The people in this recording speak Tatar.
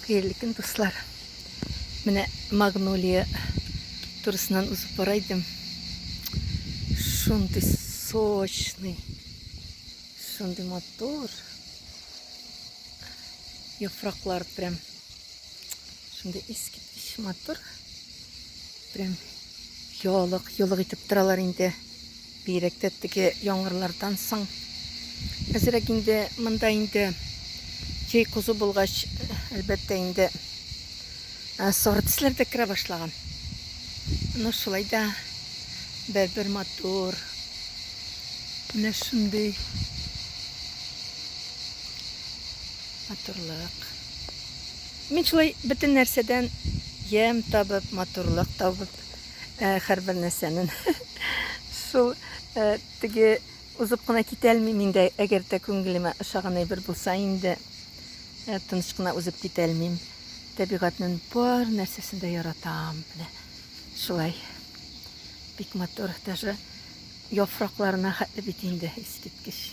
Хәерле көн, дуслар. Менә магнолия турысыннан узып бара идем. Шундый сочный, шундый матур. Яфраклар прям шундый искиткеч матур. Прям ялык, ялык итеп торалар инде. Бигрәк тә теге яңгырлардан соң. Әзрәк инде монда инде җәй кызу булгач, әлбәттә инде сары төсләр дә керә башлаган. Но шулай да бер-бер матур. Менә шундый матурлык. Мин шулай бөтен нәрсәдән ямь табып, матурлык табып, һәрбер нәрсәнен шул теге узып кына китә алмыйм инде, әгәр дә күңелемә ошаган әйбер булса инде, тыныч кына узып китә алмыйм. Табигатьнең бар нәрсәсен дә яратам. Менә шулай. Бик матур, даже яфракларына хәтле бит инде, искиткеч.